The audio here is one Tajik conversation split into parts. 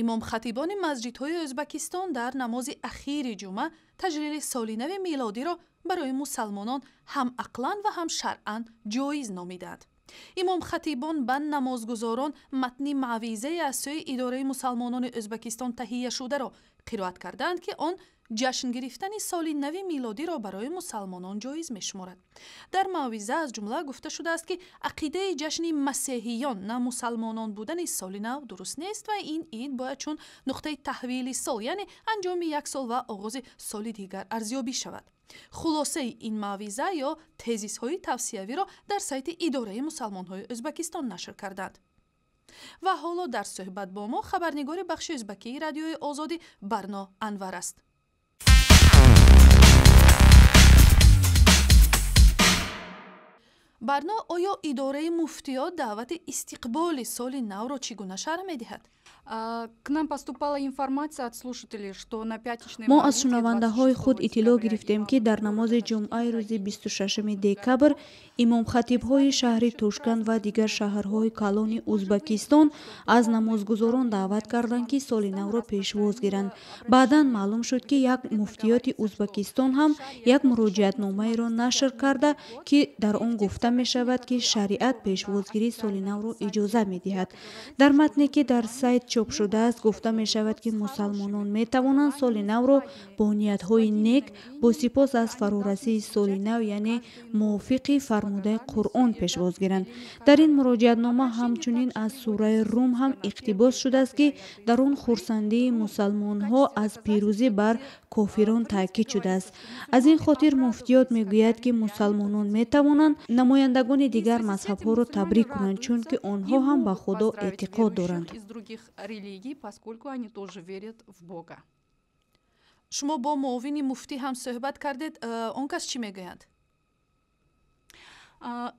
Имомхатибони масҷидҳои Ӯзбакистон дар намози ахири ҷумъа таҷлили соли нави милодиро барои мусалмонон ҳам ақлан ва ҳам шаръан ҷоиз номидаанд. Имомхатибон ба намозгузорон матни маъвизае аз сӯи идораи мусалмонони Ӯзбакистон таҳияшударо қироат кардаанд, ки он ҷашн гирифтани соли нави милодиро барои мусалмонон ҷоиз мешуморад. Дар маъвиза аз ҷумла гуфта шудааст, ки ақидаи ҷашни масеҳиён, на мусалмонон будани соли нав дуруст нест ва ин ид бояд чун нуқтаи таҳвили сол, яъне анҷоми як сол ва оғози соли дигар арзёбӣ шавад. Хулосаи ин маъвиза ё тезисҳои тавсиявиро дар сайти идораи мусалмонҳои Ӯзбакистон нашр карданд. Ва ҳоло дар суҳбат бо мо хабарнигори бахши ӯзбакии Радиои Озодӣ Барно Анвар аст. Барно, оё идораи муфтиёт даъвати истиқболи соли навро чӣ гуна шарҳ медиҳад? К нам поступала информация от слушателей, что на пятничной Мо аз шунавандаҳои худ иттилоъ гирифтем, ки дар намози ҷумъаи рӯзи 26 декабр имомхатибҳои шаҳри Тошканд ва дигар шаҳрҳои калони Узбакистон аз намозгузорон даъват карданд, ки соли навро пешвоз гиранд. Баъдан маълум шуд, ки як муфтиёти Узбакистон ҳам як муроҷиатномаеро нашр карда, ки дар он гуфта мешавад, ки шариат пешвозгирии соли навро иҷоза медиҳад. Дар матне, ки дар сайт чоп шудааст, гуфта мешавад, ки мусалмонон метавонанд соли навро бо ниятҳои нек, бо сипос аз фарорасии соли нав, яъне мувофиқи фармудаи Қуръон пешвоз гиранд. Дар ин муроҷиатнома ҳамчунин аз сураи Рум ҳам иқтибос шудааст, ки дар он хурсандии мусалмонҳо аз пирӯзӣ бар кофирон таъкид шудааст. Аз ин хотир муфтиёт мегӯяд, ки мусалмонон метавонанд намояндагони дигар мазҳабҳоро табрик кунанд, чунки онҳо ҳам ба Худо эътиқод доранд. Религий, поскольку они тоже верят в Бога. Шумо бо муовини муфтӣ ҳам суҳбат кардед, он кас чӣ мегӯянд?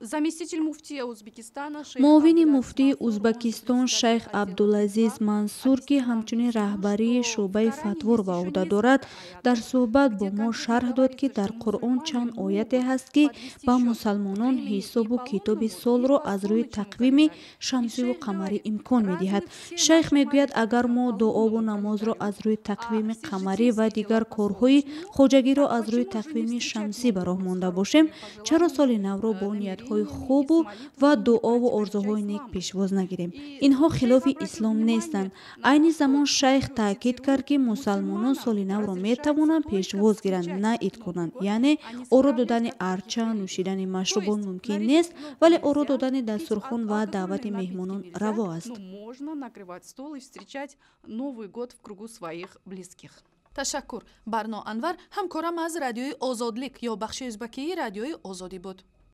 Заместитель муфтия Узбекистана. Муовини муфтии Узбакистон шайх Абдулазиз Мансур, ки ҳамчунин раҳбарии шӯъбаи фатворо ба ӯҳда дорад, дар суҳбат бо мо шарҳ дод, ки дар Қуръон чанд ояте ҳаст, ки ба мусалмонон ҳисобу китоби солро аз рӯи тақвими шамсиву қамарӣ имкон медиҳад. Шайх мегӯяд, агар мо дуову намозро аз рӯи тақвими қамарӣ ва дигар корҳои хоҷагиро аз рӯи тақвими шамсӣ ба роҳ монда бошем, чаро соли навро бо ниятҳои хубу ва дуову орзуҳои нек пешвоз нагирем? Инҳо хилофи ислом нестанд. Айни замон шайх таъкид кард, ки мусалмонон соли навро метавонанд пешвоз гиранд, на ид кунанд, яъне оро додани арча, нӯшидани машрубот мумкин нест, вале оро додани дастурхон ва даъвати меҳмонон раво аст. Можно накрывать стол и встречать Новый год в кругу своих близких. Ташаккур. Барно Анвар ҳамкорам аз Радиои Озодлик ё бахши ӯзбакии Радиои Озодӣ буд.